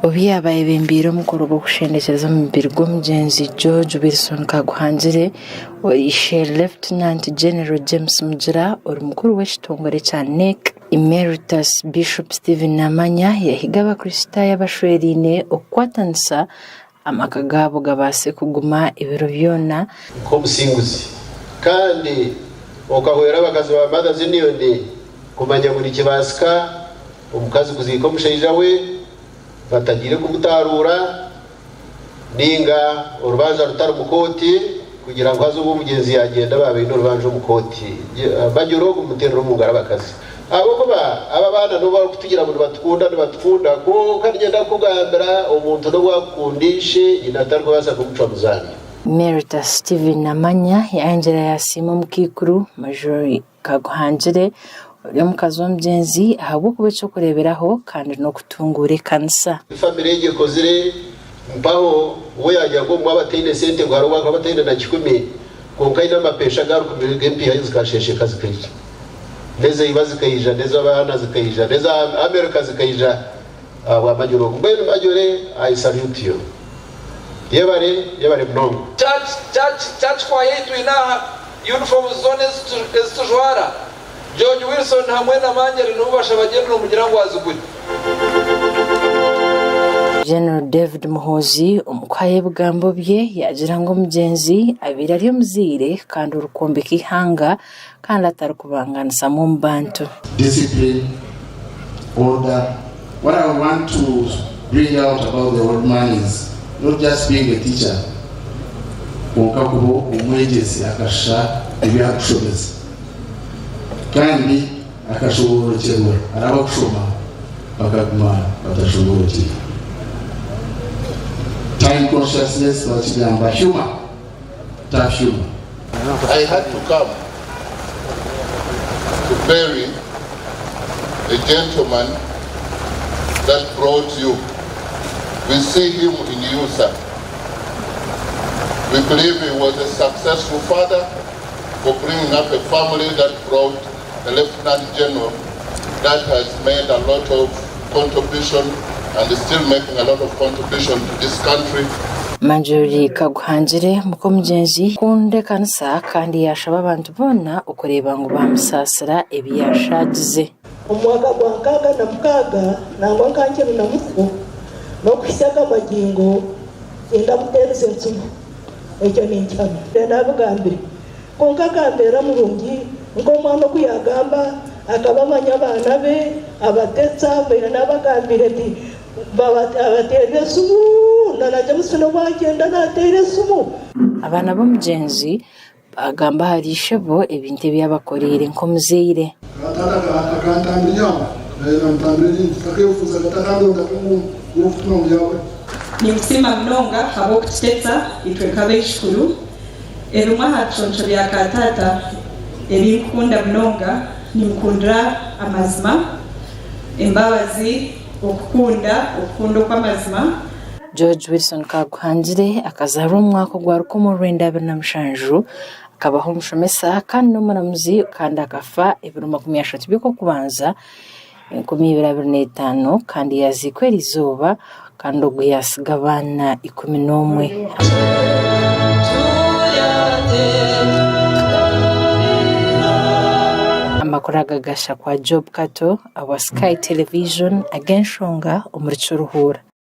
Obu yaaba ayebembeire omukoro gw'okushendekyereza omubiri gw'omugyenzi George Wilson Kaguhangire, Oishe Lieutenant General James Mugira ori mukuru w'ekitongore kya NEC, Emeritus Bishop Stephen Namanya yahiga abakristaayo abashweraine okukwatanisa amaka gaabo gabaase kuguma ebiro byona. Nk'omusinguzi kandi okahwera abakazi ba Mothers Union kumanya ngu nikibaasika omukazi kuziika omushaija we batagiire kumutaaruura nainga orubanja rutari mu kooti kugira ngu haza obu omugyenzi yaagyenda baaba baine orubanja omu kooti bagyore ogu muteerere omu ngaro abakazi. Ahabw'okuba aba abaana n'obu barikutugira ngu nibatukunda nibatukunda kwonka niinyenda kukugambira omuntu n'obu akukunda ishe nyina tarikubaasa kumucwa muzaano. Merita Steven Namanya yayongyera yasiima omukaikuru Major Kaguhangire ori omukazi w'omugyenzi ahabw'okuba eky'okureeberaho kandi n'okutunguura ekanisa. Famire egi ekozire mpaho we yaagira ngu obumwe aba ataine sente ngu hariho obu arikuba ataine na kikumi kwonka aine amapesha agu arikumira g'empiiha ye zikasheesheka zikaija n'eza iba zikaija n'ez'abaana zikaija n'eza America zikaija ahabwa Major ogu. Mbwenu Major I salute you. Yebare yebare munonga. Church church church choir ei twine aha, uniforms zoona ezi tujwara, George Wilson hamwe na Marjorie nibo bashaba General mugira ngu azigure. General David Muhoozi omu kuhayo ebigambo bye yaagira ngu omugyenzi abaire ari omuzaire kandi orikwombeka eihanga kandi atarikubanganisamu omu bantu. Discipline, order, what I want to bring out about the old man is not just being a teacher kwonka kuba omwegyese akashusha ebi arikushomesa kandi akashoboorokyerwa hari abakushoma bakaguma batashoboorokire. Time consciousness bakigamba humour, tough humour. I had to come to bury a gentleman that brought you. We see him in you, sir. We believe he was a successful father for bringing up a family that brought a lieutenant general that has made a lot of contribution and is still making a lot of contribution to this country. Marjorie Kaguhangire muka-omugyenzi kukunda ekanisa kandi yaashaba abantu boona okureeba ngu baamusaasira ebi yaashaagize. Omu mwaka gwa 66 nangwa nka nkiri na muto, n'okuhitsya aga magingo tindamuteerize ntsimu. Ekyo ninkihamya. Naabigambire. Kwonka akambeera murungi, nk'omwana oku yaagamba, akaba amanya abaana be, abatetsa, mbaire naabagambiire nti, Abateerera esimu, na na James n'obu agyenda naateera esimu. Abaana b'omugyenzi baagamba ahari ishebo ebintu ebi yabakoreire nk'omuzaire. Taata akantambira eihamba, naanye naamutambira erindi. Takayefuuzaga, takandondaga ngu ow'okutuma ngu yaabura. Ninkusiima munonga ahabw'okututetsa itwe nk'abaijukuru. Ebimwe aha biconco bya kaataata ebi nkukunda munonga, ninkundira amazima, embabazi, okukunda, okukunda okw'amazima. George Wilson Kaguhangire akazaarwa omu mwaka ogwa 1927, akabaho omushomesa kandi n'omuramuzi kandi akafa ebiro 30 by'Okwokubanza 2025 kandi yaaziikwa eriizooba kandi ogwo yaatsiga abaana 11. Amakuru aga gashakwa Job Kato awa Sky Television ag'enshonga omuri Kiruhura.